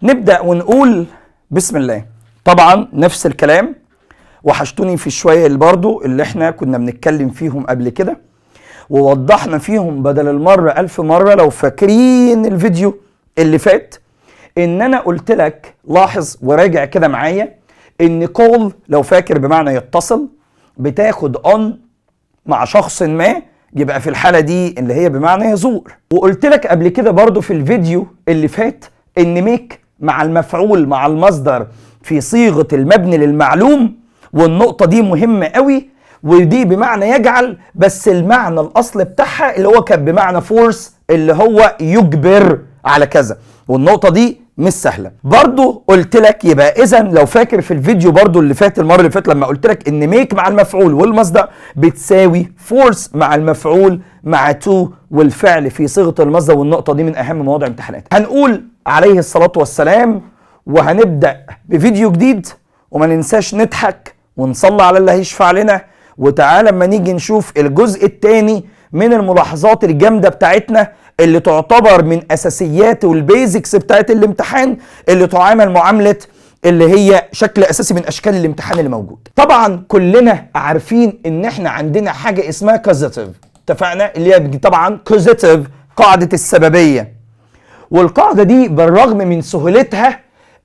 نبدأ ونقول بسم الله. طبعا نفس الكلام، وحشتوني في شوية اللي برضو اللي احنا كنا بنتكلم فيهم قبل كده ووضحنا فيهم بدل المرة ألف مرة. لو فاكرين الفيديو اللي فات ان انا قلت لك لاحظ وراجع كده معايا ان call لو فاكر بمعنى يتصل بتاخد on مع شخص ما، يبقى في الحالة دي اللي هي بمعنى يزور. وقلت لك قبل كده برضو في الفيديو اللي فات ان make مع المفعول مع المصدر في صيغة المبني للمعلوم، والنقطة دي مهمة قوي، ودي بمعنى يجعل، بس المعنى الأصل بتاعها اللي هو كان بمعنى force اللي هو يجبر على كذا، والنقطة دي مش سهلة. برضو قلت لك يبقى إذا لو فاكر في الفيديو برضو اللي فات المرة اللي فاتت لما قلت لك إن make مع المفعول والمصدر بتساوي force مع المفعول مع to والفعل في صيغة المصدر، والنقطة دي من أهم مواضع امتحانات. هنقول عليه الصلاة والسلام وهنبدأ بفيديو جديد، وما ننساش نضحك ونصلي على اللي هيشفع لنا. وتعالى لما نيجي نشوف الجزء الثاني من الملاحظات الجامدة بتاعتنا اللي تعتبر من اساسيات وال basics بتاعت الامتحان، اللي تعامل معاملة اللي هي شكل اساسي من اشكال الامتحان اللي موجود. طبعا كلنا عارفين ان احنا عندنا حاجة اسمها causative، اتفقنا؟ اللي هي طبعا causative قاعدة السببية. والقاعدة دي بالرغم من سهولتها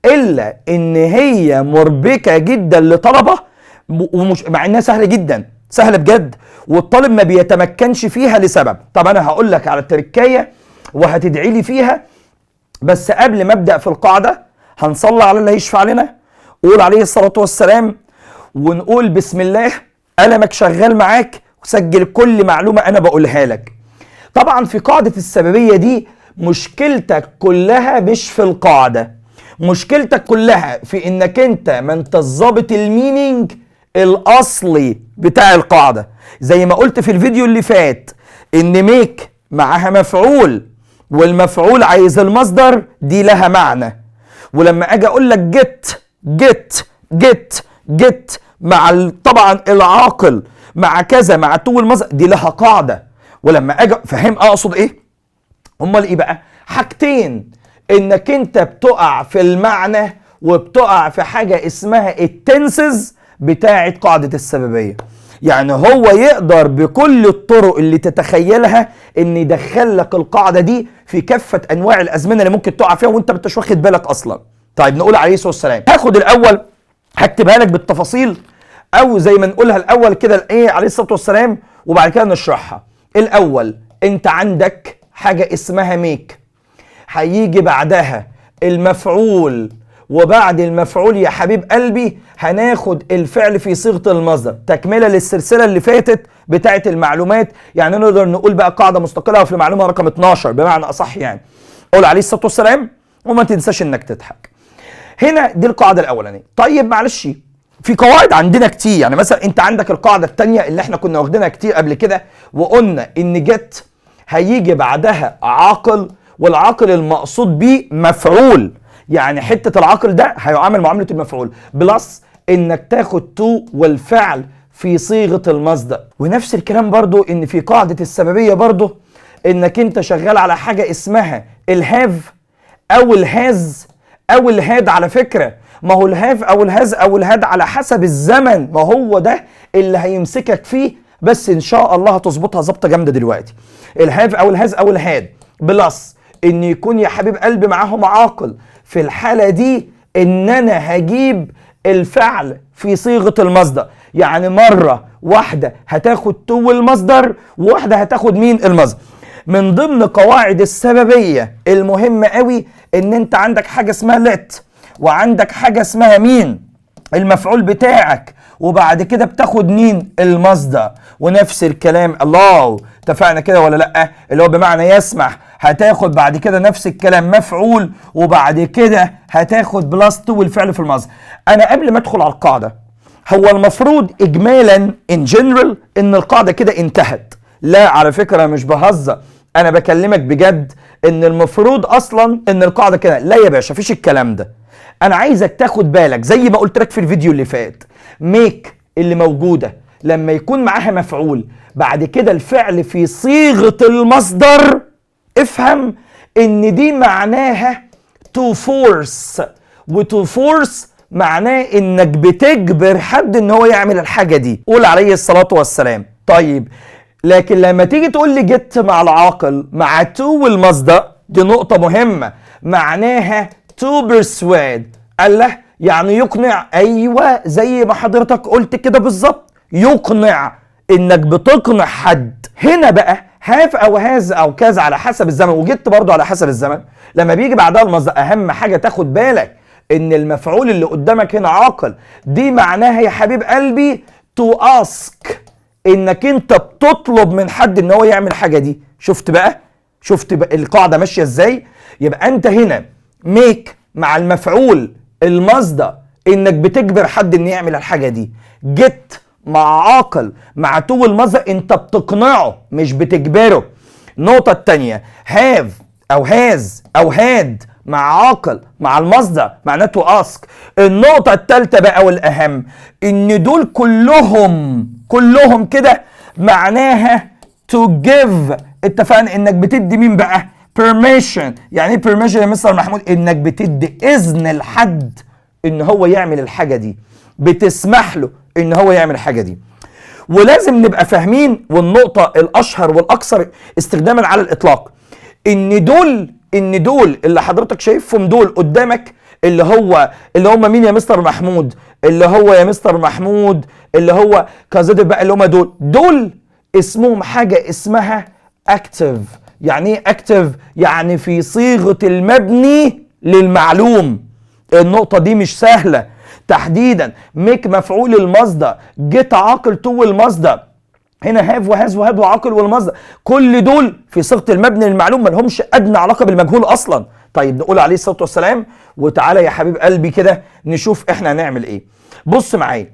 الا ان هي مربكة جدا لطلبة، ومش مع انها سهلة جدا، سهلة بجد، والطالب ما بيتمكنش فيها لسبب. طب انا هقول لك على التركايه وهتدعي لي فيها، بس قبل ما ابدا في القاعدة هنصلي على اللي هيشفع لنا، قول عليه الصلاة والسلام، ونقول بسم الله. قلمك شغال معاك، وسجل كل معلومة انا بقولها لك. طبعا في قاعدة السببية دي مشكلتك كلها مش في القاعده، مشكلتك كلها في انك انت ما انت ظابط ال meaning الاصلي بتاع القاعده. زي ما قلت في الفيديو اللي فات ان make معاها مفعول والمفعول عايز المصدر، دي لها معنى. ولما اجي اقول لك get get get get مع طبعا العاقل مع كذا مع to المصدر، دي لها قاعده. ولما اجي فاهم اقصد ايه؟ امال ايه بقى؟ حاجتين، انك انت بتقع في المعنى وبتقع في حاجة اسمها ال tenses بتاعه قاعدة السببيه. يعني هو يقدر بكل الطرق اللي تتخيلها ان يدخل لك القاعدة دي في كافة انواع الازمنة اللي ممكن تقع فيها وانت مش واخد بالك اصلا. طيب نقول عليه الصلاة والسلام. هاخد الاول هكتبها لك بالتفاصيل، او زي ما نقولها الاول كده ايه عليه الصلاة والسلام، وبعد كده نشرحها. الاول انت عندك حاجة اسمها make، هيجي بعدها المفعول، وبعد المفعول يا حبيب قلبي هناخد الفعل في صيغة المصدر، تكمله للسلسلة اللي فاتت بتاعه المعلومات. يعني نقدر نقول بقى قاعدة مستقلة في المعلومة رقم 12 بمعنى اصح. يعني قول عليه الصلاة والسلام وما تنساش انك تضحك. هنا دي القاعدة الاولانية. طيب معلش في قواعد عندنا كتير، يعني مثلا انت عندك القاعدة الثانية اللي احنا كنا واخدينها كتير قبل كده، وقلنا ان get هيجي بعدها عاقل، والعاقل المقصود بيه مفعول، يعني حتة العاقل ده هيعامل معاملة المفعول، plus انك تاخد to والفعل في صيغة المصدر. ونفس الكلام برضو ان في قاعدة السببية برضو انك انت شغال على حاجة اسمها ال have او ال has او ال had. على فكرة ما هو ال have او ال has او ال had على حسب الزمن، ما هو ده اللي هيمسكك فيه، بس ان شاء الله هتظبطها ظبطه جامدة دلوقتي. ال have او ال has او ال had plus ان يكون يا حبيب قلبي معاهم عاقل، في الحالة دي ان انا هجيب الفعل في صيغة المصدر. يعني مرة واحدة هتاخد to المصدر، وواحدة هتاخد مين؟ المصدر. من ضمن قواعد السببية المهمة قوي ان انت عندك حاجة اسمها let، وعندك حاجة اسمها مين؟ المفعول بتاعك، وبعد كده بتاخد مين؟ المصدر. ونفس الكلام allow، اتفقنا كده ولا لا؟ اللي هو بمعنى يسمح، هتاخد بعد كده نفس الكلام مفعول، وبعد كده هتاخد plus to والفعل في المصدر. انا قبل ما ادخل على القاعده، هو المفروض اجمالا in general ان القاعدة كده انتهت. لا على فكرة مش بهزر، انا بكلمك بجد ان المفروض اصلا ان القاعدة كده. لا يا باشا، مفيش الكلام ده. انا عايزك تاخد بالك زي ما قلت لك في الفيديو اللي فات، make اللي موجودة لما يكون معاها مفعول بعد كده الفعل في صيغة المصدر، افهم ان دي معناها to force، و to force معناه انك بتجبر حد ان هو يعمل الحاجة دي. قول عليه الصلاة والسلام. طيب، لكن لما تيجي تقول لي get مع العاقل مع to والمصدر، دي نقطة مهمه، معناها to persuade. قال له يعني يقنع. ايوه، زي ما حضرتك قلت كده بالظبط، يقنع، انك بتقنع حد. هنا بقى have او has او كذا على حسب الزمن، و get برضو على حسب الزمن، لما بيجي بعدها المصدر، اهم حاجة تاخد بالك ان المفعول اللي قدامك هنا عاقل. دي معناها يا حبيب قلبي to ask، انك انت بتطلب من حد ان هو يعمل حاجة دي. شفت بقى؟ شفت بقى القاعدة ماشية ازاي؟ يبقى انت هنا make مع المفعول المصدر انك بتجبر حد ان يعمل الحاجة دي. get مع عاقل مع to المصدر، انت بتقنعه مش بتجبره. النقطة الثانيه، have او has او had مع عاقل مع المصدر معناته ask. النقطة الثالثة بقى والأهم، إن دول كلهم كلهم كده معناها to give. اتفقنا؟ إنك بتدي مين بقى؟ permission. يعني ايه permission يا مستر محمود؟ إنك بتدي إذن لحد إن هو يعمل الحاجة دي، بتسمح له إن هو يعمل الحاجة دي. ولازم نبقى فاهمين، والنقطة الأشهر والأكثر استخداما على الإطلاق، ان دول اللي حضرتك شايفهم دول قدامك، اللي هم مين يا مستر محمود؟ اللي هو يا مستر محمود اللي هو causative بقى، اللي هم دول، دول اسمهم حاجة اسمها active. يعني ايه active؟ يعني في صيغة المبني للمعلوم. النقطة دي مش سهله. تحديدا make مفعول المصدر، get عاقل to المصدر، هنا have و has و had وعاقل والمصدر، كل دول في صيغة المبني للمعلوم، ما لهمش ادنى علاقة بالمجهول اصلا. طيب، نقول عليه الصلاة والسلام. وتعالى يا حبيب قلبي كده نشوف احنا هنعمل ايه. بص معايا،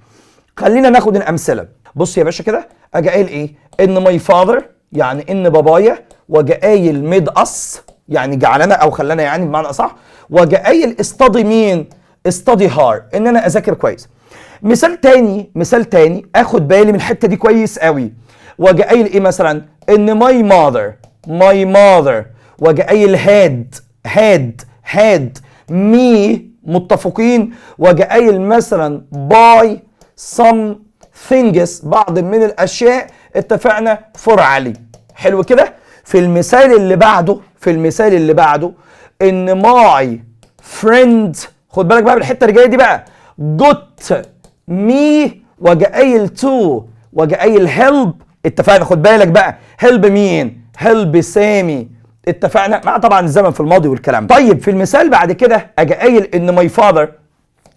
خلينا ناخد الامثله. بص يا باشا كده، اجي قايل ايه؟ ان my father، يعني ان بابايا، واجي قايل made us، يعني جعلنا او خلانا يعني بمعنى اصح، واجي قايل study مين؟ study hard، ان انا اذاكر كويس. مثال تاني، مثال تاني، اخد بالي من الحتة دي كويس قوي. واجي قايل ايه مثلا؟ ان my mother، my mother، واجي قايل had had had me، متفقين؟ واجي قايل مثلا buy some things، بعض من الاشياء، اتفقنا؟ for علي. حلو كده. في المثال اللي بعده، في المثال اللي بعده، ان my friend، خد بالك بقى من الحتة اللي جاية دي بقى، got me، واجي قايل to، واجي قايل help، اتفقنا؟ خد بالك بقى، help مين؟ help سامي، اتفقنا؟ مع طبعا الزمن في الماضي والكلام. طيب، في المثال بعد كده اجي قايل ان my father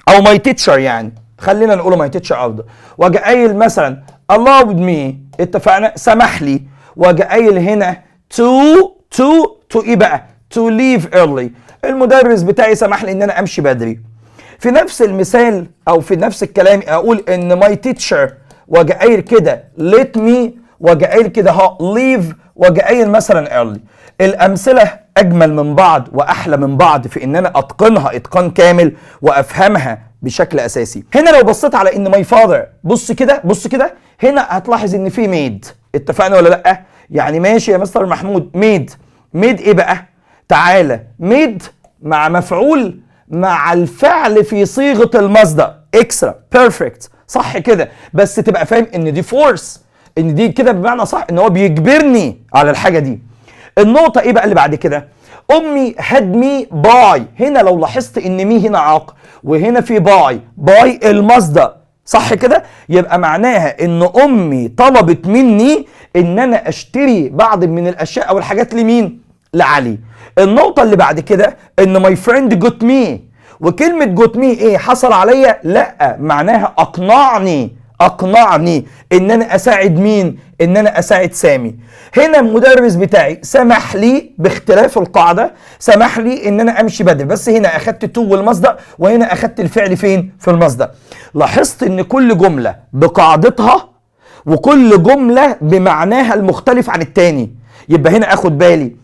او my teacher، يعني خلينا نقوله my teacher افضل، واجي قايل مثلا allowed me، اتفقنا؟ سمح لي، واجي قايل هنا to to to ايه بقى؟ to leave early. المدرس بتاعي سمح لي ان انا امشي بدري. في نفس المثال او في نفس الكلام اقول ان my teacher، واجي قايل كده let me، واجي قايل كده ها leave، واجي قايل مثلا early. الامثلة اجمل من بعض واحلى من بعض في ان انا اتقنها اتقان كامل وافهمها بشكل اساسي. هنا لو بصيت على ان my father، بص كده، بص كده، هنا هتلاحظ ان في made. اتفقنا ولا لا؟ يعني ماشي يا مستر محمود، made، made ايه بقى؟ تعالى، made مع مفعول مع الفعل في صيغة المصدر، extra perfect، صح كده؟ بس تبقى فاهم ان دي force، ان دي كده بمعنى صح ان هو بيجبرني على الحاجة دي. النقطة ايه بقى اللي بعد كده؟ امي had me buy. هنا لو لاحظت ان me هنا عاقل وهنا في buy، buy المصدر، صح كده؟ يبقى معناها ان امي طلبت مني ان انا اشتري بعض من الاشياء او الحاجات لمين؟ لعلي. النقطة اللي بعد كده ان my friend got me، وكلمة got me ايه؟ حصل عليا؟ لا، معناها اقنعني، اقنعني ان انا اساعد مين؟ ان انا اساعد سامي. هنا المدرس بتاعي سمح لي، باختلاف القاعده، سمح لي ان انا امشي بدري، بس هنا اخدت to والمصدر وهنا اخدت الفعل فين؟ في المصدر. لاحظت ان كل جملة بقاعدتها وكل جملة بمعناها المختلف عن التاني. يبقى هنا اخد بالي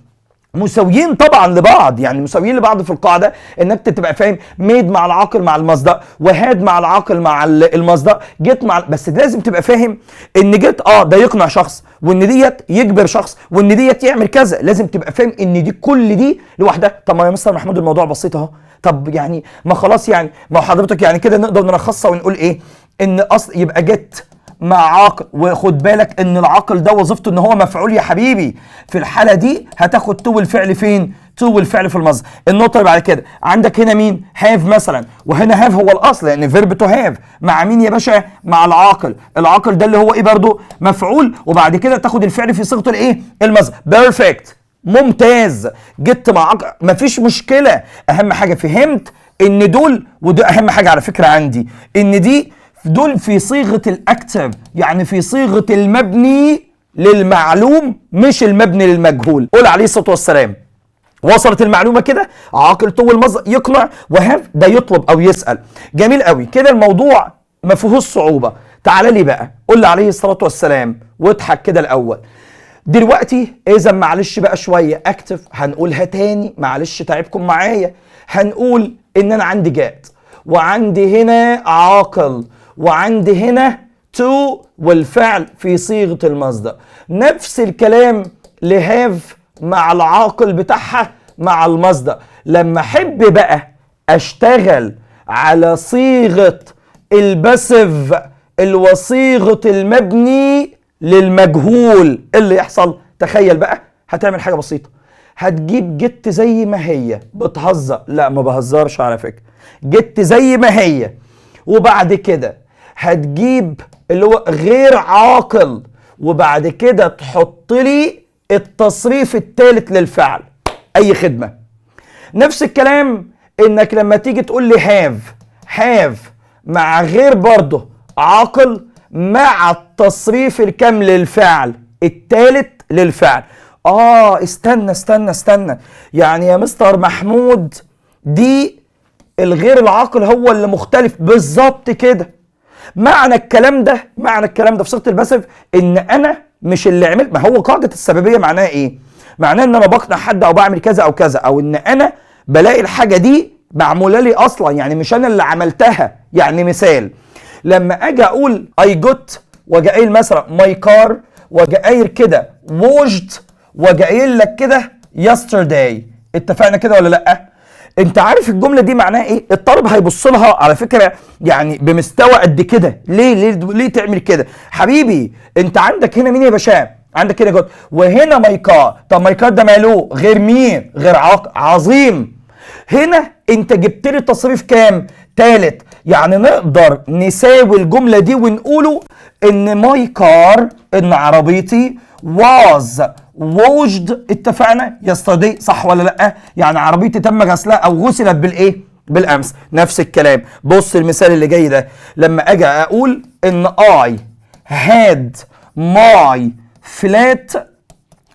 مساويين طبعا لبعض، يعني مساويين لبعض في القاعده، انك تبقى فاهم made مع العاقل مع المصدر، و had مع العاقل مع المصدر، get مع، بس لازم تبقى فاهم ان get ده يقنع شخص، وان ديت يجبر شخص، وان ديت يعمل كذا. لازم تبقى فاهم ان دي كل دي لوحدها. طب ما يا مستر محمود الموضوع بسيط اهو. طب يعني ما خلاص، يعني ما حضرتك يعني كده نقدر نلخصها ونقول ايه؟ ان اصل يبقى get مع عاقل، وخد بالك ان العاقل ده وظيفته ان هو مفعول يا حبيبي. في الحالة دي هتاخد to الفعل فين؟ to الفعل في المصدر. النقطة اللي بعد كده عندك هنا مين؟ have مثلا، وهنا have هو الاصل لان verb to have مع مين يا باشا؟ مع العاقل. العاقل ده اللي هو ايه برضه؟ مفعول. وبعد كده تاخد الفعل في صيغته الايه؟ المصدر. perfect، ممتاز. get مع عاقل مفيش مشكله. اهم حاجة فهمت ان دول، وده اهم حاجة على فكرة عندي، ان دي دول في صيغة ال active، يعني في صيغة المبني للمعلوم مش المبني للمجهول. قول عليه الصلاة والسلام. وصلت المعلومة كده؟ عاقل to المصدر يقنع، و have ده يطلب او يسال. جميل قوي كده، الموضوع ما فيهوش صعوبه. تعال لي بقى قول لي عليه الصلاة والسلام واضحك كده الاول. دلوقتي اذا معلش بقى شوية active هنقولها تاني، معلش تعبكم معايا. هنقول ان انا عندي get، وعندي هنا عاقل، وعندي هنا to والفعل في صيغة المصدر. نفس الكلام ل have مع العاقل بتاعها مع المصدر. لما احب بقى اشتغل على صيغة ال passive الوصيغة المبني للمجهول، إيه اللي يحصل؟ تخيل بقى هتعمل حاجة بسيطة، هتجيب get زي ما هي. بتهزر؟ لا ما بهزرش على فكرة. get زي ما هي، وبعد كده هتجيب اللي هو غير عاقل، وبعد كده تحط لي التصريف الثالث للفعل. اي خدمه. نفس الكلام انك لما تيجي تقول لي have، have مع غير برضه عاقل مع التصريف الكام للفعل؟ الثالث للفعل. استنى استنى استنى، يعني يا مستر محمود دي الغير العاقل هو اللي مختلف؟ بالظبط كده. معنى الكلام ده، معنى الكلام ده في صيغة ال passive ان انا مش اللي عملت. ما هو قاعدة السببية معناها ايه؟ معناها ان انا بقنع حد او بعمل كذا او كذا، او ان انا بلاقي الحاجة دي معمولة لي اصلا، يعني مش انا اللي عملتها. يعني مثال لما اجي اقول I got واجي قايل مثلا my car، واجي قايل كده washed، واجي قايل لك كده yesterday، اتفقنا كده ولا لا؟ انت عارف الجملة دي معناها ايه؟ الطالب هيبص لها على فكرة يعني بمستوى قد كده. ليه ليه ليه تعمل كده؟ حبيبي انت عندك هنا مين يا باشا؟ عندك هنا got، وهنا my car. طب my car ده ماله؟ غير مين؟ غير عاقل. عظيم. هنا انت جبت لي تصريف كام؟ تالت. يعني نقدر نساوي الجملة دي ونقوله ان my car، ان عربيتي was washed، اتفقنا، yesterday، صح ولا لا؟ يعني عربيتي تم غسلها او غسلت بالايه؟ بالامس. نفس الكلام بص المثال اللي جاي ده، لما اجي اقول ان I had my flat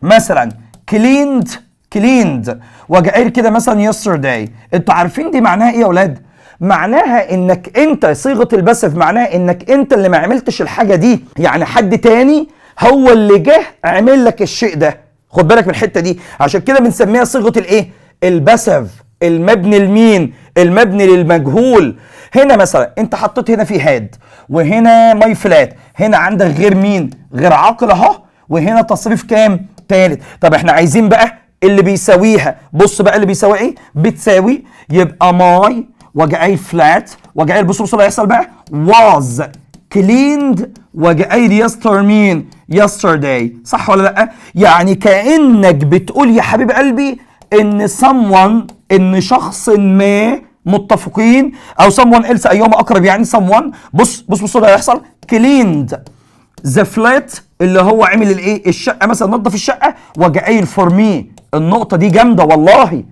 مثلا cleaned، cleaned واجي قايل كده مثلا yesterday. انتوا عارفين دي معناها ايه يا اولاد؟ معناها انك انت صيغة ال passive معناها انك انت اللي ما عملتش الحاجة دي، يعني حد تاني هو اللي جه عمل لك الشيء ده. خد بالك من الحتة دي، عشان كده بنسميها صيغة الايه؟ ال passive المبني لمين؟ المبني للمجهول. هنا مثلا انت حطيت هنا في had، وهنا my flat، هنا عندك غير مين؟ غير عاقل اهو، وهنا تصريف كام؟ تالت. طب احنا عايزين بقى اللي بيساويها. بص بقى اللي بيساوي ايه؟ بتساوي يبقى my واجي قايل flat واجي قايل، بص بص اللي هيحصل بقى، was cleaned واجي قايل yester مين؟ yesterday، صح ولا لا؟ يعني كانك بتقول يا حبيب قلبي ان someone، ان شخص ما، متفقين؟ او someone else ايهما اقرب، يعني someone. بص بص بص اللي هيحصل، cleaned the flat اللي هو عمل الايه؟ الشقة مثلا، نظف الشقه، واجي قايل for me. النقطة دي جامدة والله،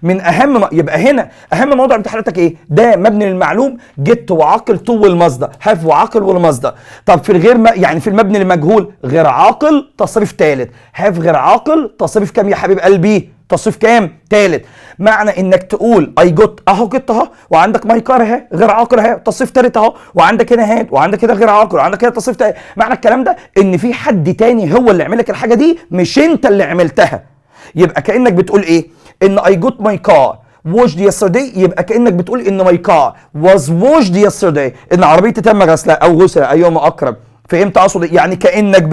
من اهم ما يبقى هنا اهم موضوع امتحاناتك ايه؟ ده مبني للمعلوم، get وعاقل to والمصدر، have وعاقل والمصدر. طب في الغير ما يعني في المبني للمجهول غير عاقل تصريف ثالث، have غير عاقل تصريف كام يا حبيب قلبي؟ تصريف كام؟ ثالث. معنى انك تقول I got اهو، get اهو، وعندك my car اهي غير عاقل اهي تصريف ثالث اهو، وعندك هنا had، وعندك هنا غير عاقل، وعندك هنا تصريف ثالث. معنى الكلام ده ان في حد تاني هو اللي عمل لك الحاجة دي، مش انت اللي عملتها. يبقى كانك بتقول ايه؟ ان I got my car washed yesterday، يبقى كانك بتقول ان my car was washed yesterday، ان عربيتي تم غسلها او غسل ايهما اقرب. فهمت اقصد إيه؟ يعني كانك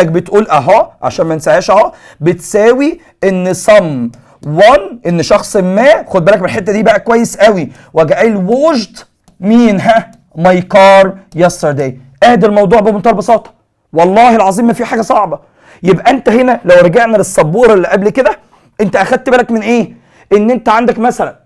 بتقول اهو عشان ما انساهاش اهو، بتساوي ان some one، ان شخص ما، خد بالك من الحتة دي بقى كويس قوي، واجي قايل washed مين؟ ها، my car yesterday. ادي الموضوع بمنتهى البساطه، والله العظيم ما في حاجة صعبه. يبقى انت هنا لو رجعنا للسبوره اللي قبل كده، انت اخدت بالك من ايه؟ ان انت عندك مثلا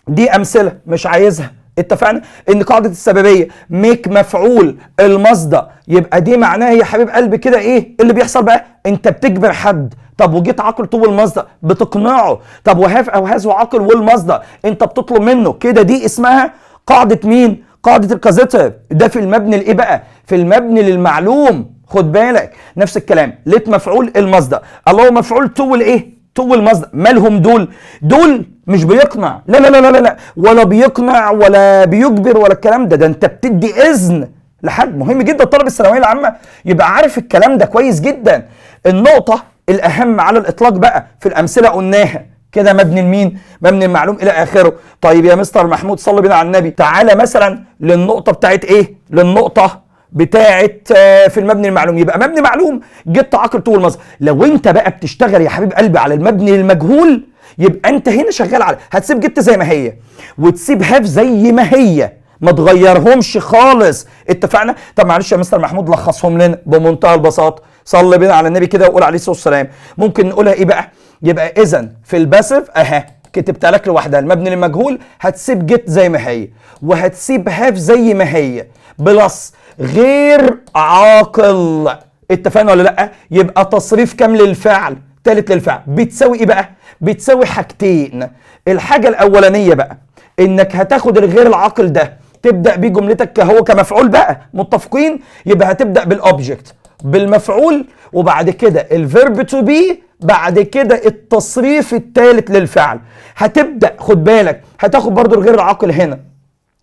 دي امثلة مش عايزها. اتفقنا ان قاعدة السببية make مفعول المصدر، يبقى دي معناها يا حبيب قلبي كده ايه اللي بيحصل بقى؟ انت بتجبر حد. طب و get عاقل to المصدر، بتقنعه. طب و have او has وعاقل والمصدر، انت بتطلب منه كده. دي اسمها قاعدة مين؟ قاعدة ال causative. ده في المبني الايه بقى؟ في المبني للمعلوم. خد بالك، نفس الكلام let مفعول المصدر، allow مفعول to الايه؟ to المصدر. مالهم دول؟ دول مش بيقنع، لا لا لا لا لا، ولا بيقنع ولا بيجبر ولا الكلام ده. ده انت بتدي اذن لحد. مهم جدا طالب الثانوية العامة يبقى عارف الكلام ده كويس جدا. النقطة الاهم على الاطلاق بقى في الامثلة قلناها كده، مبني لمين؟ مبني المعلوم الى اخره. طيب يا مستر محمود، صلي بينا على النبي، تعالى مثلا للنقطة بتاعت ايه؟ للنقطة بتاعت في المبني المعلوم. يبقى مبني معلوم get عاقل to المصدر. لو انت بقى بتشتغل يا حبيب قلبي على المبني المجهول، يبقى انت هنا شغال على هتسيب get زي ما هي وتسيب have زي ما هي، ما تغيرهمش خالص. اتفقنا؟ طب معلش يا مستر محمود، لخصهم لنا بمنتهى البساطه. صلي بينا على النبي كده وقول عليه الصلاة والسلام. ممكن نقولها ايه بقى؟ يبقى اذا في ال passive اهي كتبتها لك لوحدها، المبني للمجهول هتسيب get زي ما هي وهتسيب have زي ما هي plus غير عاقل. اتفقنا ولا لا؟ يبقى تصريف كام للفعل؟ تالت للفعل. بتساوي ايه بقى؟ بتساوي حاجتين. الحاجة الاولانية بقى انك هتاخد الغير العاقل ده تبدا بيه جملتك كهو كمفعول بقى. متفقين؟ يبقى هتبدا بال object بالمفعول، وبعد كده ال verb to be، بعد كده التصريف الثالث للفعل. هتبدا، خد بالك، هتاخد برضو الغير العاقل هنا،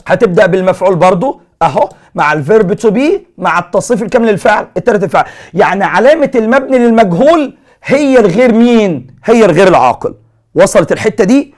هتبدا بالمفعول برضو اهو مع ال verb to be مع التصريف الكامل للفعل الثالث الفعل. يعني علامة المبني للمجهول هي الغير مين؟ هي الغير العاقل. وصلت الحتة دي؟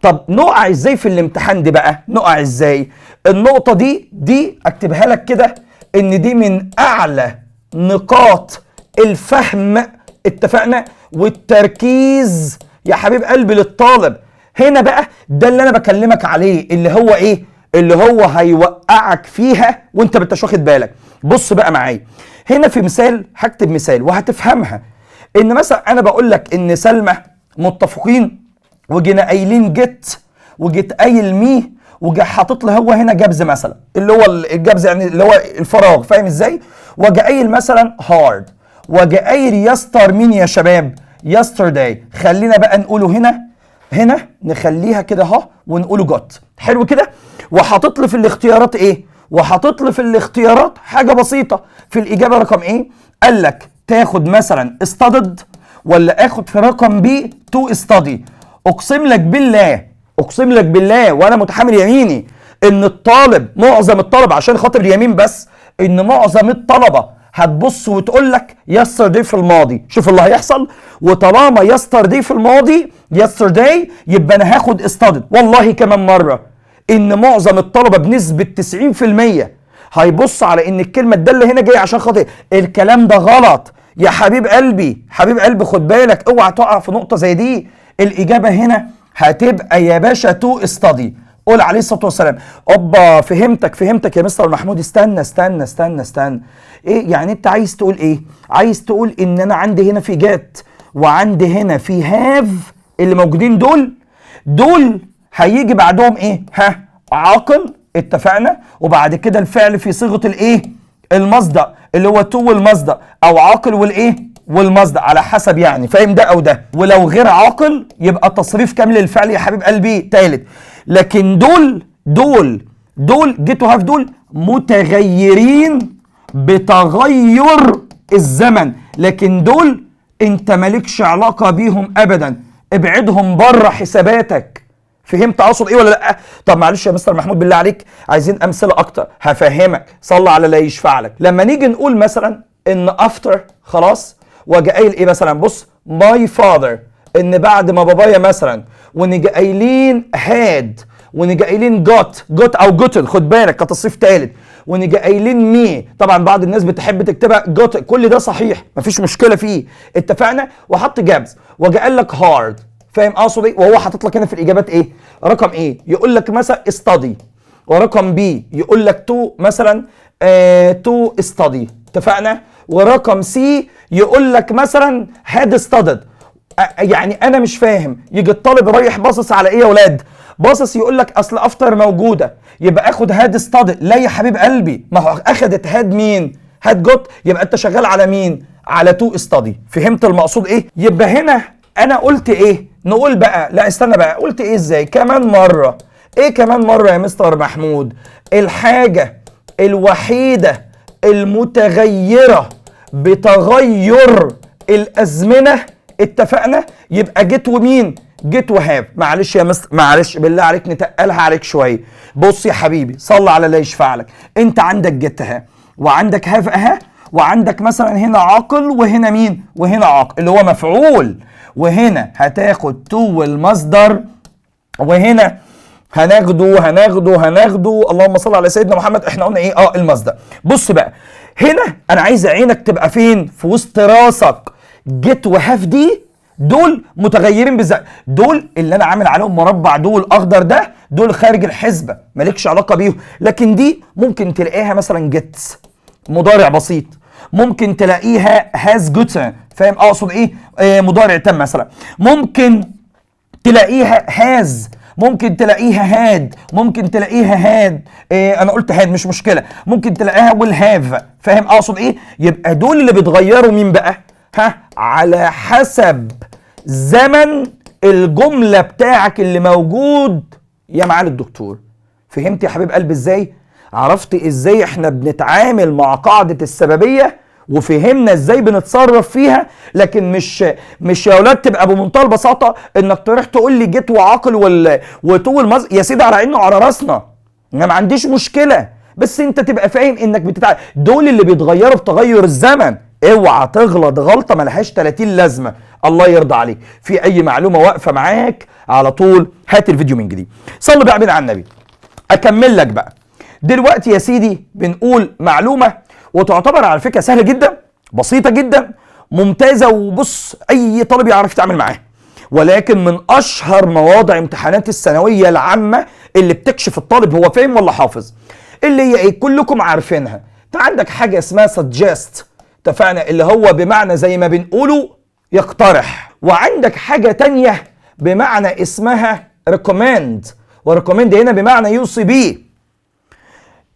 طب نقع ازاي في الامتحان دي بقى؟ نقع ازاي؟ النقطة دي، دي اكتبها لك كده، ان دي من اعلى نقاط الفهم، اتفقنا، والتركيز يا حبيب قلبي للطالب. هنا بقى ده اللي انا بكلمك عليه، اللي هو ايه؟ اللي هو هيوقعك فيها وانت مش واخد بالك. بص بقى معايا هنا في مثال، هكتب مثال وهتفهمها. ان مثلا انا بقول لك ان سلمى، متفقين، وجينا قايلين get وجيت قايل me وجا حاطط له هو هنا gaps مثلا، اللي هو ال gaps يعني اللي هو الفراغ، فاهم ازاي؟ وجا قايل مثلا hard وجا قايل yester مين يا شباب؟ yesterday. خلينا بقى نقوله هنا، هنا نخليها كده اهو ونقوله got. حلو كده. وحاطط لي في الاختيارات ايه؟ وحاطط لي في الاختيارات حاجة بسيطه. في الاجابة رقم A قال لك تاخد مثلا studied ولا اخد في رقم B to study. اقسم لك بالله، اقسم لك بالله وانا متحامل يميني ان الطالب، معظم الطلبه، عشان خاطر اليمين بس، ان معظم الطلبة هتبص وتقول لك yesterday في الماضي. شوف اللي هيحصل، وطالما yesterday في الماضي yesterday يبقى انا هاخد studied. والله كمان مرة ان معظم الطلبة بنسبة 90% هيبص على ان الكلمة الدالة هنا جاية عشان خاطر. الكلام ده غلط يا حبيب قلبي، حبيب قلبي، خد بالك، اوعى تقع في نقطة زي دي. الاجابة هنا هتبقى يا باشا to study. قول عليه الصلاة والسلام. اوبا، فهمتك فهمتك يا مستر محمود. استنى استنى استنى استنى، ايه يعني؟ انت عايز تقول ايه؟ عايز تقول ان انا عندي هنا في get وعندي هنا في have، اللي موجودين دول، دول هيجي بعدهم ايه؟ ها، عاقل. اتفقنا؟ وبعد كده الفعل في صيغة الايه؟ المصدر، اللي هو to والمصدر او عاقل والايه؟ والمصدر، على حسب يعني، فاهم؟ ده او ده. ولو غير عاقل يبقى تصريف كامل للفعل يا حبيب قلبي تالت. لكن دول دول دول get و have دول متغيرين بتغير الزمن، لكن دول انت مالكش علاقة بيهم ابدا، ابعدهم بره حساباتك. فهمت اقصد ايه ولا لا؟ طب معلش يا مستر محمود، بالله عليك عايزين امثلة اكتر. هفهمك، صلى على لا يشفع لك. لما نيجي نقول مثلا ان after، خلاص، واجي قايل ايه مثلا؟ بص، my father، ان بعد ما بابايا مثلا، ونيجي قايلين had، ونيجي قايلين got، got او gotten، خد بالك كتصريف ثالث، ونيجي قايلين me، طبعا بعض الناس بتحب تكتبها got، كل ده صحيح، مفيش مشكلة فيه، اتفقنا؟ وحط gaps وجا قال لك hard، فاهم اقصد ايه؟ وهو حاطط لك هنا في الاجابات ايه؟ رقم A يقول لك مثلا study، ورقم B يقول لك to مثلا to study، اتفقنا؟ ورقم C يقول لك مثلا had studied. يعني انا مش فاهم، يجي الطالب رايح باصص على ايه يا ولاد؟ باصص يقول لك اصل after موجوده، يبقى اخد had studied. لا يا حبيب قلبي، ما هو اخدت had مين؟ had got، يبقى انت شغال على مين؟ على to study. فهمت المقصود ايه؟ يبقى هنا انا قلت ايه؟ نقول بقى، لا استنى بقى، قلت ايه ازاي؟ كمان مره. ايه كمان مرة يا مستر محمود؟ الحاجة الوحيدة المتغيره بتغير الازمنه، اتفقنا؟ يبقى get ومين؟ get و have. معلش يا مستر، معلش بالله عليك نتقلها عليك شويه. بص يا حبيبي، صلى على الله يشفع لك. انت عندك get اهي، وعندك have اهي، وعندك مثلا هنا عاقل، وهنا مين؟ وهنا عاقل اللي هو مفعول، وهنا هتاخد to المصدر، وهنا هناخده هناخده هناخده، اللهم صل على سيدنا محمد، احنا قلنا ايه؟ المصدر. بص بقى هنا، انا عايز عينك تبقى فين؟ في وسط راسك. get و have دي دول متغيرين بالذات، دول اللي انا عامل عليهم مربع، دول اخضر ده، دول خارج الحسبه، مالكش علاقة بيهم. لكن دي ممكن تلاقيها مثلا gets مضارع بسيط، ممكن تلاقيها has gotten، فاهم اقصد ايه؟ مضارع تام مثلا، ممكن تلاقيها has، ممكن تلاقيها had، ممكن تلاقيها had، إيه انا قلت had، مش مشكله، ممكن تلاقيها will have، فاهم اقصد ايه؟ يبقى دول اللي بيتغيروا مين بقى؟ ها، على حسب زمن الجملة بتاعك اللي موجود يا معالي الدكتور. فهمت يا حبيب قلبي ازاي؟ عرفت ازاي احنا بنتعامل مع قاعدة السببيه، وفهمنا ازاي بنتصرف فيها؟ لكن مش يا اولاد تبقى بمنتهى البساطة انك تروح تقول لي get وعاقل و to المصدر. يا سيدي على عيننا وعلى راسنا، انا ما عنديش مشكله، بس انت تبقى فاهم انك دول اللي بيتغيروا بتغير الزمن. اوعى تغلط غلطه ملهاش 30 لازمه، الله يرضى عليك. في اي معلومة واقفة معاك على طول هات الفيديو من جديد. صلوا بقى بينا على النبي. اكمل لك بقى دلوقتي يا سيدي، بنقول معلومة وتعتبر على فكرة سهلة جدا، بسيطة جدا، ممتازه، وبص اي طالب يعرف يتعامل معاها، ولكن من اشهر مواضع امتحانات الثانوية العامة اللي بتكشف الطالب هو فاهم ولا حافظ، اللي هي ايه؟ كلكم عارفينها. انت عندك حاجة اسمها suggest، اتفقنا؟ اللي هو بمعنى زي ما بنقوله يقترح، وعندك حاجة تانية بمعنى اسمها recommend، و recommend هنا بمعنى يوصي بيه.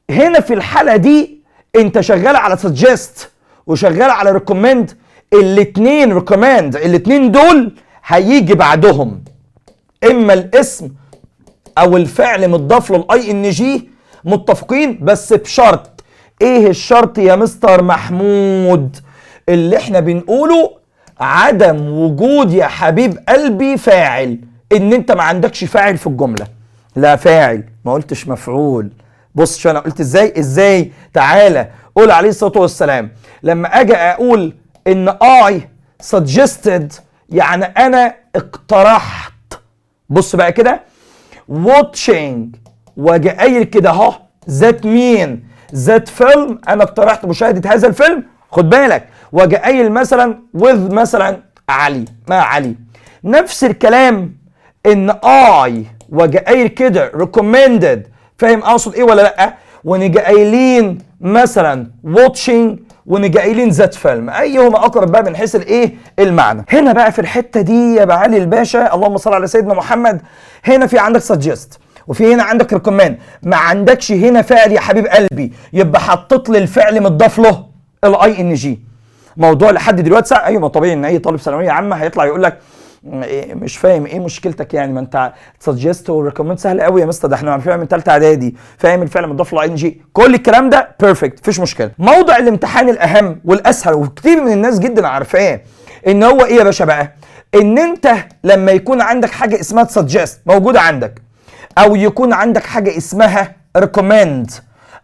هنا في الحالة دي انت شغال على suggest وشغال على recommend، الاتنين recommend، الاتنين دول هيجي بعدهم اما الاسم او الفعل متضاف له ال ing، متفقين؟ بس بشرط. ايه الشرط يا مستر محمود؟ اللي احنا بنقوله عدم وجود يا حبيب قلبي فاعل، ان انت ما عندكش فاعل في الجمله. لا فاعل، ما قلتش مفعول. بص شو انا قلت ازاي؟ ازاي؟ تعالى قول عليه الصلاة والسلام. لما اجي اقول ان I suggested، يعني انا اقترحت، بص بقى كده، watching، واجي قايل كده اهو that مين؟ that film، انا اقترحت مشاهده هذا الفيلم، خد بالك، واجي قايل مثلا with مثلا علي، مع علي. نفس الكلام ان I واجي قايل كده recommended، فاهم اقصد ايه ولا لا؟ ونيجي قايلين مثلا watching ونيجي قايلين that film، ايهما اقرب بقى من حيث الايه؟ المعنى. هنا بقى في الحتة دي يا معالي الباشا، اللهم صل على سيدنا محمد، هنا في عندك suggest وفي هنا عندك recommend، ما عندكش هنا فاعل يا حبيب قلبي، يبقى حطيت لي الفعل متضاف له ال ing. موضوع لحد دلوقتي سهل؟ ايوه، ما طبيعي ان اي طالب ثانوية عامة هيطلع يقول لك إيه مش فاهم ايه مشكلتك يعني، ما انت suggest و recommend سهل قوي يا مستر، ده احنا عارفينها من ثالثة اعدادي، فاهم؟ الفعل مضاف له ing، كل الكلام ده perfect، مفيش مشكله. موضع الامتحان الاهم والاسهل وكتير من الناس جدا عارفاه ان هو ايه يا باشا بقى؟ ان انت لما يكون عندك حاجة اسمها suggest موجودة عندك، او يكون عندك حاجة اسمها recommend،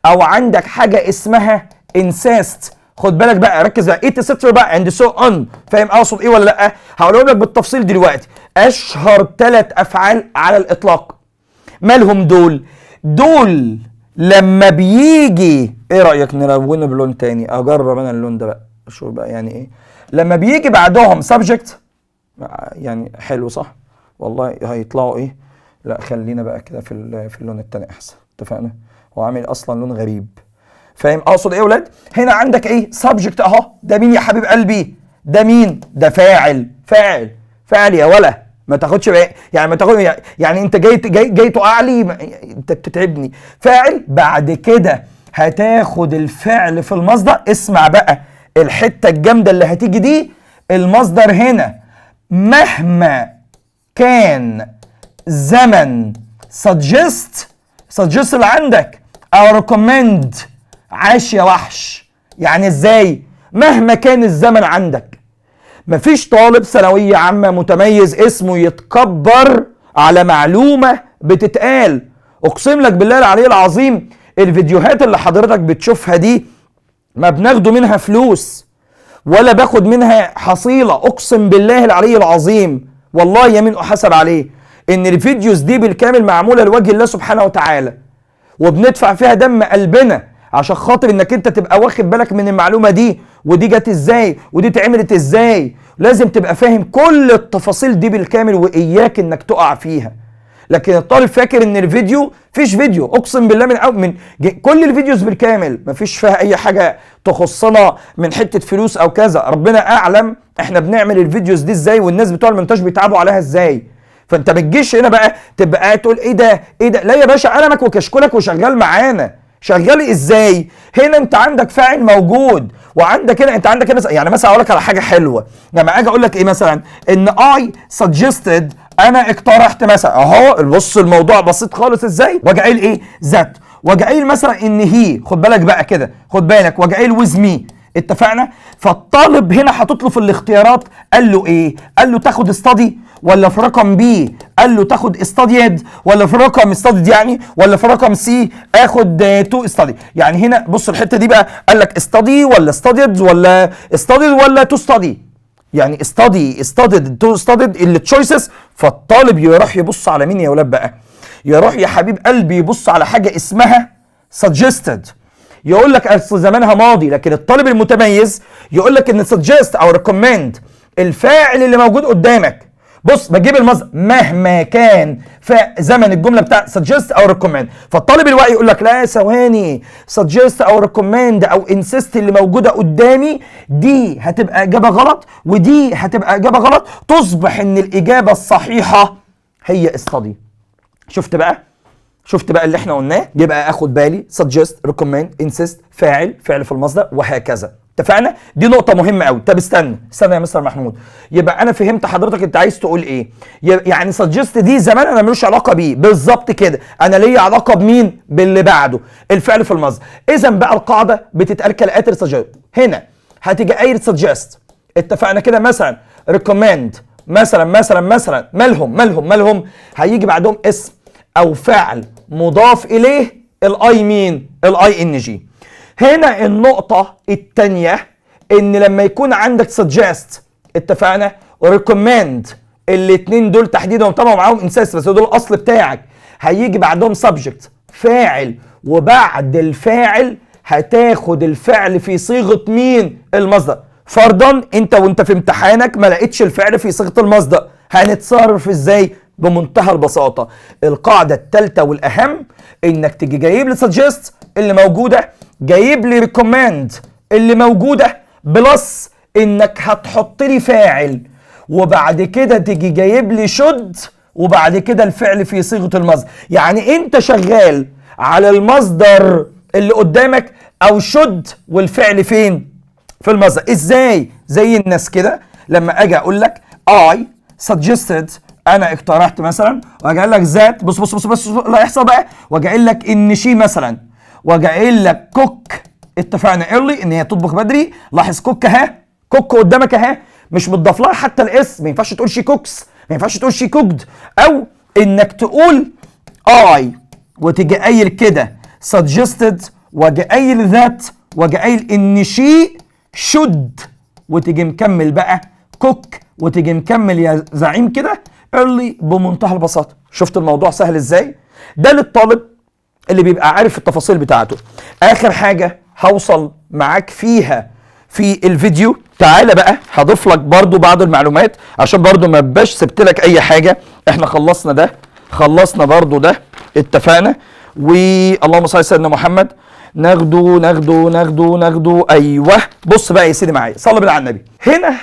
او عندك حاجة اسمها insist. خد بالك بقى، ركز بقى، etcetera بقى and so on. فاهم اقصد ايه ولا لا؟ هقولهم لك بالتفصيل دلوقتي. اشهر ثلاث افعال على الاطلاق، مالهم دول؟ دول لما بيجي، ايه رايك نلونه بلون تاني؟ اجرب انا اللون ده بقى، شوف بقى يعني ايه لما بيجي بعدهم subject. يعني حلو صح؟ والله هيطلعوا ايه؟ لا، خلينا بقى كده في اللون التاني احسن، اتفقنا؟ هو عامل اصلا لون غريب. فاهم اقصد ايه يا ولاد؟ هنا عندك ايه؟ subject اهو. ده مين يا حبيب قلبي؟ ده مين؟ ده فاعل، فاعل، فاعل يا ولا. ما تاخدش بقى، يعني ما تاخد، يعني انت جاي جاي جاي تقع لي، انت بتتعبني. فاعل، بعد كده هتاخد الفعل في المصدر. اسمع بقى الحتة الجامدة اللي هتيجي دي. المصدر هنا مهما كان زمن suggest، suggest اللي عندك او recommend. عاش يا وحش. يعني ازاي مهما كان الزمن عندك؟ مفيش طالب ثانوية عامة متميز اسمه يتكبر على معلومة بتتقال. اقسم لك بالله العلي العظيم، الفيديوهات اللي حضرتك بتشوفها دي ما بناخده منها فلوس ولا باخد منها حصيلة. اقسم بالله العلي العظيم، والله يمين احاسب عليه، ان ال videos دي بالكامل معمولة لوجه الله سبحانه وتعالى، وبندفع فيها دم قلبنا عشان خاطر انك انت تبقى واخد بالك من المعلومة دي، ودي جت ازاي، ودي اتعملت ازاي. لازم تبقى فاهم كل التفاصيل دي بالكامل، واياك انك تقع فيها. لكن الطالب فاكر ان الفيديو فيش فيديو. اقسم بالله من أو من كل ال videos بالكامل مفيش فيها اي حاجة تخصنا من حتة فلوس او كذا. ربنا اعلم احنا بنعمل ال videos دي ازاي، والناس بتوع المونتاج بيتعبوا عليها ازاي. فانت بتجيش هنا بقى تبقى قاعد تقول ايه ده ايه ده. لا يا باشا، قلمك وكشكولك وشغال معانا. شغال ازاي؟ هنا انت عندك فاعل موجود، وعندك هنا انت عندك هنا، يعني مثلا اقول لك على حاجة حلوه، لما اجي اقول لك ايه مثلا؟ ان I suggested، انا اقترحت مثلا اهو. بص الموضوع بسيط خالص ازاي. واجي قايل ايه؟ that، واجي قايل مثلا ان he، خد بالك بقى كده، خد بالك، واجي قايل with me، اتفقنا؟ فالطالب هنا حاطط له في الاختيارات، قال له ايه؟ قال له تاخد study، ولا في رقم B قال له تاخد studied، ولا في رقم studied يعني، ولا في رقم C اخد to study. يعني هنا بص الحتة دي بقى، قال لك study ولا studied ولا studied ولا to study، يعني study، studied، to studied ال choices. فالطالب يروح يبص على مين يا ولاد بقى؟ يروح يا حبيب قلبي يبص على حاجة اسمها suggested. يقول لك اصل زمانها ماضي، لكن الطالب المتميز يقول لك ان suggest او recommend الفاعل اللي موجود قدامك. بص، بجيب المصدر مهما كان في زمن الجملة بتاع suggest او recommend. فالطالب الواعي يقول لك لا ثواني، suggest او recommend او insist اللي موجودة قدامي دي هتبقى اجابه غلط، ودي هتبقى اجابه غلط، تصبح ان الاجابة الصحيحة هي study. شفت بقى؟ شفت بقى اللي احنا قلناه؟ يبقى اخد بالي suggest، recommend، insist، فاعل، فعل في المصدر، وهكذا. اتفقنا؟ دي نقطة مهمة قوي. طب استنى استنى يا مستر محمود، يبقى انا فهمت حضرتك انت عايز تقول ايه. يعني suggest دي زمان انا ملوش علاقة بيه بالظبط كده، انا ليا علاقة بمين؟ باللي بعده، الفعل في المصدر. اذا بقى القاعدة بتتقال كالاتي: suggest هنا هتيجي قايل suggest، اتفقنا كده؟ مثلا recommend مثلا مثلا مثلا، مالهم مالهم مالهم؟ هيجي بعدهم اسم او فعل مضاف اليه ال I مين؟ ال ing. هنا النقطة الثانية ان لما يكون عندك suggest، اتفقنا، recommend، الاثنين دول تحديدا، طبعا معاهم insist بس دول الاصل بتاعك، هيجي بعدهم subject فاعل، وبعد الفاعل هتاخد الفعل في صيغة مين؟ المصدر. فرضا انت وانت في امتحانك ما لقيتش الفعل في صيغة المصدر، هنتصرف ازاي؟ بمنتهى البساطة، القاعدة الثالثة والاهم انك تيجي جايب لي suggest اللي موجودة، جايب لي recommend اللي موجودة، plus انك هتحط لي فاعل، وبعد كده تيجي جايب لي should، وبعد كده الفعل في صيغة المصدر. يعني انت شغال على المصدر اللي قدامك او should والفعل فين؟ في المصدر. ازاي؟ زي الناس كده لما اجي اقول لك I suggested، انا اقترحت مثلا، واجي اقول لك that، بص بص بص بص اللي هيحصل بقى، واجي اقول لك ان she مثلا، واجي قايل لك cook، اتفقنا؟ early، ان هي تطبخ بدري. لاحظ cook اهي، cook قدامك اهي، مش متضاف لها حتى ال s. ما ينفعش تقول she cooks، ما ينفعش تقول she cooked، او انك تقول I وتيجي قايل كده suggested، واجي قايل that، واجي قايل ان she should وتيجي مكمل بقى cook وتيجي مكمل يا زعيم كده early بمنتهى البساطه. شفت الموضوع سهل ازاي؟ ده للطالب اللي بيبقى عارف التفاصيل بتاعته. اخر حاجة هوصل معاك فيها في الفيديو، تعالى بقى هضيف لك برضو بعض المعلومات عشان برضو ما بقاش سبت لك اي حاجه. احنا خلصنا ده، خلصنا برضو ده، اتفقنا. واللهم صل على سيدنا محمد. ناخده ناخده ناخده ناخده، ايوه. بص بقى يا سيدي معايا، صلي بالله على النبي. هنا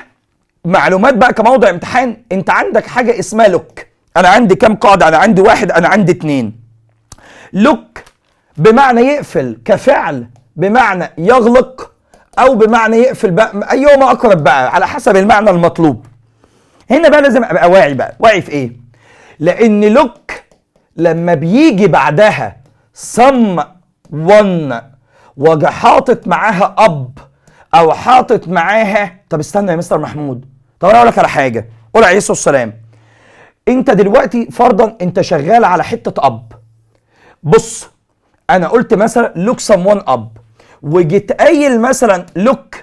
معلومات بقى كموضع امتحان. انت عندك حاجة اسمها lock. انا عندي كام قاعده؟ انا عندي واحد، انا عندي اتنين. lock بمعنى يقفل كفعل، بمعنى يغلق، او بمعنى يقفل بقى، ايهما اقرب بقى على حسب المعنى المطلوب. هنا بقى لازم ابقى واعي بقى. واعي في ايه؟ لان lock لما بيجي بعدها someone واجي حاطط معاها up او حاطط معاها، طب استنى يا مستر محمود، طب انا اقول لك على حاجه. قول عليه الصلاة والسلام. انت دلوقتي فرضا انت شغال على حتة up. بص، انا قلت مثلا lock someone up وجيت قايل مثلا lock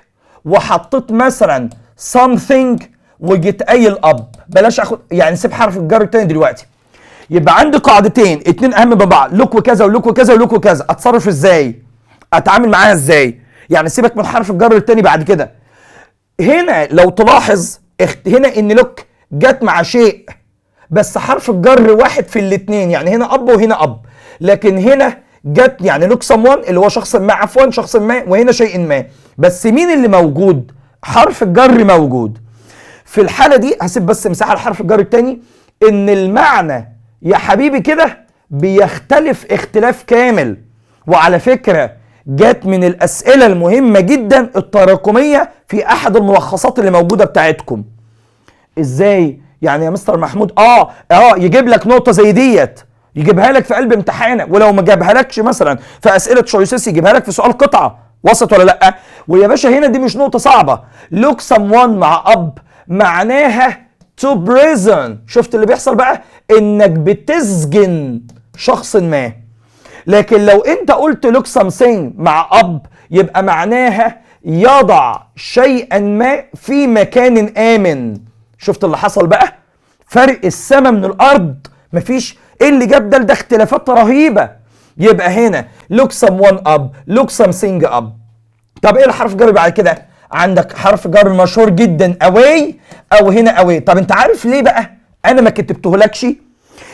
وحطيت مثلا something وجيت قايل up، بلاش اخد يعني سيب حرف الجر التاني دلوقتي. يبقى عندي قاعدتين اتنين اهم من بعض، lock وكذا و lock وكذا و lock وكذا. اتصرف ازاي؟ اتعامل معاها ازاي؟ يعني سيبك من حرف الجر التاني بعد كده. هنا لو تلاحظ هنا ان lock جت مع شيء بس حرف الجر واحد في الاثنين، يعني هنا up وهنا up. لكن هنا جت يعني lock someone اللي هو شخص ما، عفوا شخص ما، وهنا شيء ما، بس مين اللي موجود؟ حرف الجر موجود. في الحالة دي هسيب بس مساحة لحرف الجر الثاني، ان المعنى يا حبيبي كده بيختلف اختلاف كامل. وعلى فكرة جت من الاسئلة المهمة جدا التراكميه في احد الملخصات اللي موجودة بتاعتكم. ازاي يعني يا مستر محمود؟ يجيب لك نقطة زي ديت، يجيبها لك في قلب امتحانك، ولو ما جابها لكش مثلا في اسئلة choices يجيبها لك في سؤال قطعه. وصلت ولا لا؟ ويا باشا هنا دي مش نقطة صعبه. lock someone مع up معناها to prison. شفت اللي بيحصل بقى؟ انك بتسجن شخص ما. لكن لو انت قلت lock something مع up يبقى معناها يضع شيئا ما في مكان امن. شفت اللي حصل بقى؟ فرق السما من الارض، مفيش. ايه اللي جاب ده؟ ده اختلافات رهيبه. يبقى هنا lock someone up، lock something up. طب ايه الحرف جر بعد كده؟ عندك حرف جر مشهور جدا away او هنا away. طب انت عارف ليه بقى انا ما كتبتهولكش؟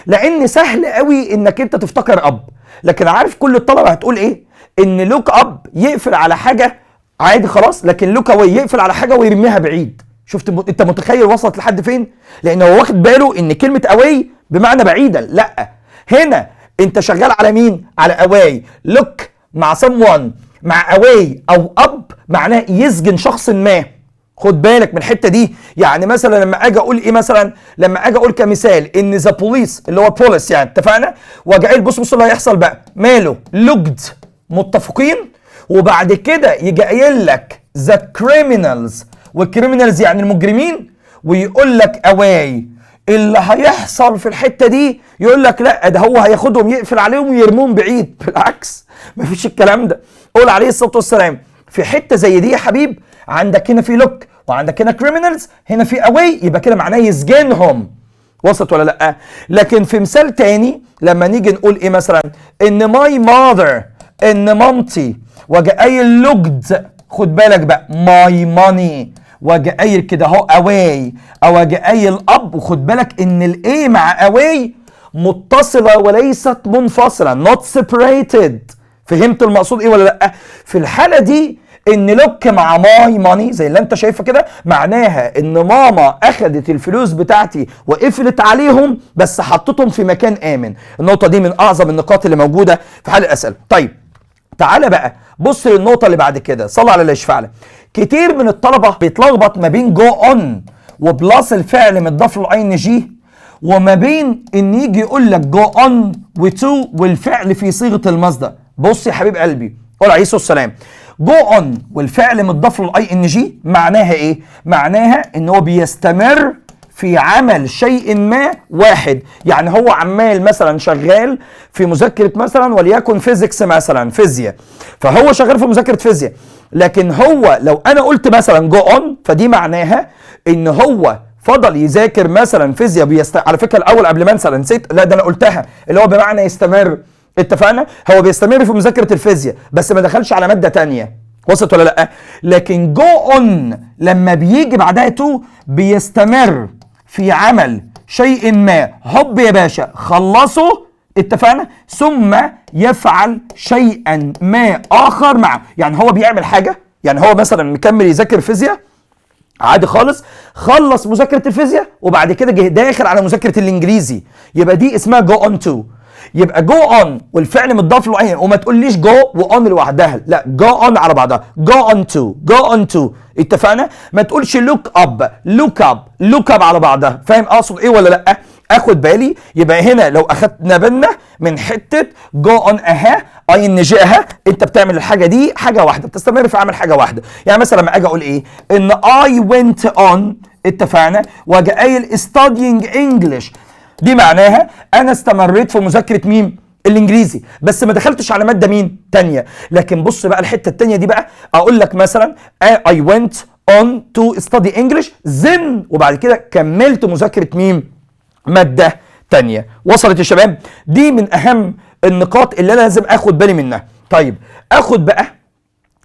لان سهل قوي انك انت تفتكر up، لكن عارف كل الطلبة هتقول ايه؟ ان lock up يقفل على حاجة عادي خلاص، لكن lock away يقفل على حاجة ويرميها بعيد. شفت انت متخيل وصلت لحد فين؟ لان هو واخد باله ان كلمة away بمعنى بعيدا. لا، هنا انت شغال على مين؟ على away. lock مع someone مع away او up معناه يسجن شخص ما. خد بالك من الحتة دي. يعني مثلا لما اجي اقول ايه مثلا؟ لما اجي اقول كمثال ان the police اللي هو بوليس يعني، اتفقنا؟ واجي قايل بص بص اللي هيحصل بقى، ماله؟ locked، متفقين؟ وبعد كده يجي قايل لك the criminals، وال criminals يعني المجرمين، ويقول لك away. اللي هيحصل في الحتة دي يقول لك لا، ده هو هياخدهم يقفل عليهم ويرموهم بعيد. بالعكس، مفيش الكلام ده. قول عليه الصلاة والسلام. في حتة زي دي يا حبيب، عندك هنا في lock وعندك هنا criminals، هنا في away، يبقى كده معناه يسجنهم. وصلت ولا لا؟ لكن في مثال تاني لما نيجي نقول ايه مثلا؟ ان my mother، ان مامتي، واجي قايل locked، خد بالك بقى، my money، واجي قايل كده اهو away او اجي قايل up. وخد بالك ان ال A مع away متصلة وليست منفصله، not separated. فهمت المقصود ايه ولا لا؟ في الحالة دي ان lock مع my money زي اللي انت شايفه كده معناها ان ماما اخذت الفلوس بتاعتي وقفلت عليهم بس حطتهم في مكان امن. النقطة دي من اعظم النقاط اللي موجودة في حل الاسئله. طيب تعالى بقى بص للنقطة اللي بعد كده، صلى على اللي يشفع لك. كتير من الطلبة بيتلخبط ما بين go on و plus الفعل متضاف له ing، وما بين ان يجي يقول لك go on و to والفعل في صيغة المصدر. بص يا حبيب قلبي، قول عليه الصلاة والسلام. go on والفعل متضاف له ال ing معناها ايه؟ معناها ان هو بيستمر في العمل. في عمل شيء ما واحد. يعني هو عمال مثلا شغال في مذاكرة مثلا وليكن physics مثلا، فيزياء، فهو شغال في مذاكرة فيزياء. لكن هو لو انا قلت مثلا go on، فدي معناها ان هو فضل يذاكر مثلا فيزياء على فكرة الاول قبل ما انسى، أنا نسيت، لا ده انا قلتها، اللي هو بمعنى يستمر. اتفقنا؟ هو بيستمر في مذاكرة الفيزياء بس ما دخلش على مادة تانية. وصلت ولا لا؟ لكن go on لما بيجي بعدها to، بيستمر في عمل شيء ما، هوب يا باشا خلصه، اتفقنا؟ ثم يفعل شيئا ما اخر معه. يعني هو بيعمل حاجه، يعني هو مثلا مكمل يذاكر فيزياء عادي خالص، خلص مذاكرة الفيزياء وبعد كده جه داخل على مذاكرة الانجليزي، يبقى دي اسمها go on to. يبقى go on والفعل متضاف له ing، وما تقوليش go و on لوحدها، لا، go on على بعضها، go on to، go on to. اتفقنا؟ ما تقولش look up، look up، look up على بعضها. فاهم اقصد ايه ولا لا؟ اخد بالي. يبقى هنا لو اخدنا بالنا من حتة go on اها ing اها، انت بتعمل الحاجة دي حاجة واحده، بتستمر في عمل حاجة واحده. يعني مثلا لما اجي اقول ايه؟ ان I went on، اتفقنا؟ واجي قايل studying English، دي معناها انا استمريت في مذاكرة مين؟ الانجليزي، بس ما دخلتش على مادة مين؟ تانية. لكن بص بقى الحتة التانية دي بقى، اقول لك مثلا I went on to study English then، وبعد كده كملت مذاكرة مين؟ مادة تانية. وصلت يا شباب؟ دي من اهم النقاط اللي انا لازم اخد بالي منها. طيب، اخد بقى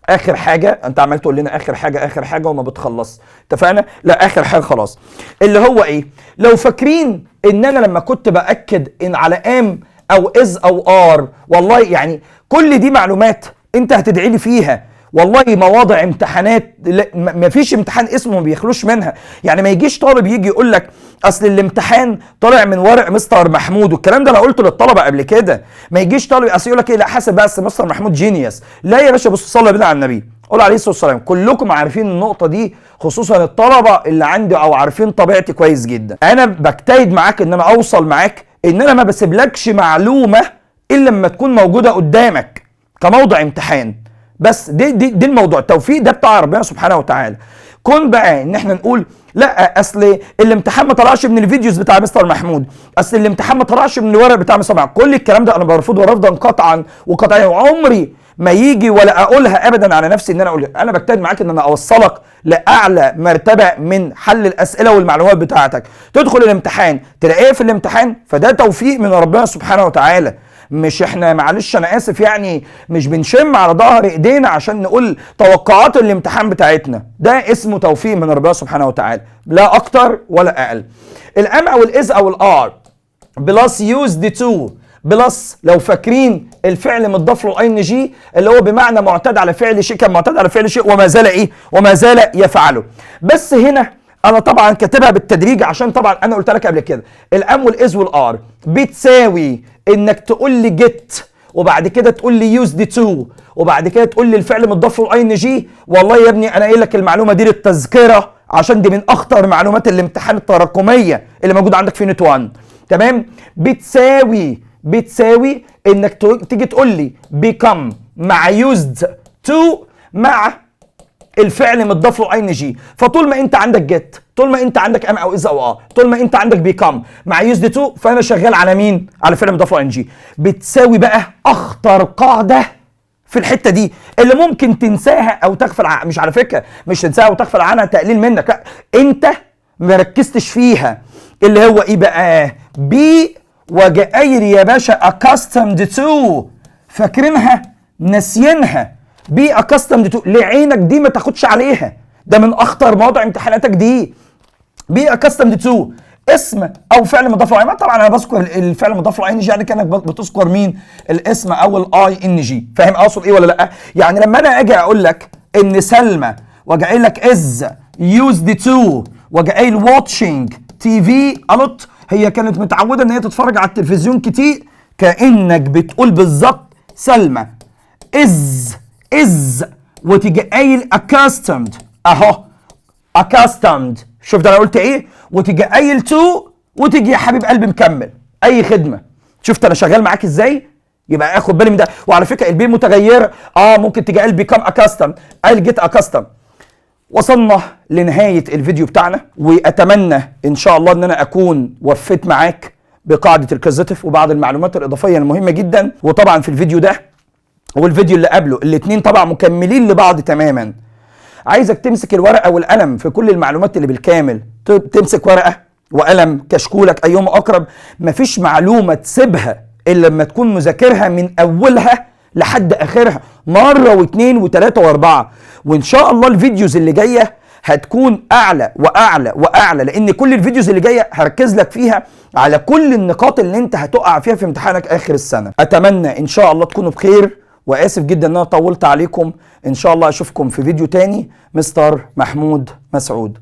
اخر حاجه. انت عمال تقول لنا اخر حاجة اخر حاجة وما بتخلص. اتفقنا؟ لا، اخر حاجة خلاص، اللي هو ايه؟ لو فاكرين ان انا لما كنت باكد ان على am او is او are، والله يعني كل دي معلومات انت هتدعي لي فيها والله. مواضع امتحانات، ما فيش امتحان اسمه ما بيخلوش منها. يعني ما يجيش طالب يجي يقول لك اصل الامتحان طالع من ورق مستر محمود، والكلام ده انا قلته للطلبة قبل كده. ما يجيش طالب اصل يقول لك ايه؟ لا حاسب بس مستر محمود genius. لا يا باشا، بص، صلى بينا على النبي، قول عليه الصلاة والسلام. كلكم عارفين النقطة دي، خصوصا الطلبة اللي عندي او عارفين طبيعتي كويس جدا. انا بجتهد معاك ان انا اوصل معاك ان انا ما بسيبلكش معلومة الا لما تكون موجودة قدامك كموضع امتحان. بس دي الموضوع. التوفيق ده بتاع ربنا سبحانه وتعالى. كون بقى ان احنا نقول لا اصل الامتحان ما طلعش من ال videos بتاع مستر محمود، اصل الامتحان ما طلعش من الورق بتاع مستر محمود، كل الكلام ده انا برفضه رفضا قطعا وقطعا، وعمري ما يجي ولا اقولها ابدا على نفسي ان انا اقول. انا بجتهد معاك ان انا اوصلك لاعلى مرتبه من حل الاسئلة والمعلومات بتاعتك، تدخل الامتحان تلاقيه في الامتحان، فده توفيق من ربنا سبحانه وتعالى. مش احنا، معلش انا اسف يعني، مش بنشم على ظهر ايدينا عشان نقول توقعات الامتحان بتاعتنا. ده اسمه توفيق من ربنا سبحانه وتعالى، لا اكتر ولا اقل. ال am او ال is او ال are plus used to plus، لو فاكرين، الفعل متضاف له ing، اللي هو بمعنى معتاد على فعل شيء، كان معتاد على فعل شيء وما زال ايه؟ وما زال يفعله. بس هنا انا طبعا كاتبها بالتدريج عشان طبعا انا قلت لك قبل كده ال am وال is وال are بتساوي انك تقول لي get، وبعد كده تقول لي used to، وبعد كده تقول لي الفعل متضاف له ing. والله يا ابني انا قايل لك المعلومة دي للتذكره عشان دي من اخطر معلومات الامتحان التراكميه اللي موجودة عندك في unit 1. تمام؟ بتساوي انك تيجي تقول لي become مع used to مع الفعل متضاف له ing. فطول ما انت عندك get، طول ما انت عندك am او is او are، طول ما انت عندك become مع used to، فانا شغال على مين؟ على فعل مضاف له ing. بتساوي بقى اخطر قاعدة في الحتة دي اللي ممكن تنساها او تغفل مش على فكرة مش تنساها او تغفل عنها تقليل منك، لا، انت ما ركزتش فيها، اللي هو ايه بقى؟ be وجاير يا باشا accustomed to. فاكرينها؟ ناسيينها؟ be accustomed to، لعينك دي ما تاخدش عليها، ده من اخطر مواضع امتحاناتك دي. be accustomed to اسم او فعل مضاف له. طبعا انا بذكر الفعل مضاف له ing، يعني كانك بتذكر مين؟ الاسم او ال ing. فاهم اقصد ايه ولا لا؟ يعني لما انا اجي اقول لك ان سلمى واجي لك is used to واجي قايل watching TV a lot، هي كانت متعوده ان هي تتفرج على التلفزيون كتير، كانك بتقول بالظبط سلمى is وتيجي قايل accustomed اهو، accustomed، شفت انا قلت ايه؟ وتيجي قايل to وتيجي يا حبيب قلبي مكمل اي خدمه. شفت انا شغال معاك ازاي؟ يبقى اخد بالي من ده. وعلى فكرة ال be متغيره، ممكن تيجي قايل become accustomed، قايل get accustomed. وصلنا لنهاية الفيديو بتاعنا، واتمنى ان شاء الله ان انا اكون وفيت معاك بقاعدة ال causative وبعض المعلومات الاضافية المهمة جدا. وطبعا في الفيديو ده والفيديو اللي قبله، الاتنين طبعا مكملين لبعض تماما. عايزك تمسك الورقة والقلم في كل المعلومات اللي بالكامل، تمسك ورقة وقلم، كشكولك ايهما اقرب. مفيش معلومة تسيبها الا لما تكون مذاكرها من اولها لحد اخرها مرة واثنين وثلاثة واربعه. وان شاء الله ال videos اللي جاية هتكون اعلى واعلى واعلى، لان كل ال videos اللي جاية هركز لك فيها على كل النقاط اللي انت هتقع فيها في امتحانك اخر السنه. اتمنى ان شاء الله تكونوا بخير، واسف جدا ان انا طولت عليكم. ان شاء الله اشوفكم في فيديو تاني. مستر محمود مسعود.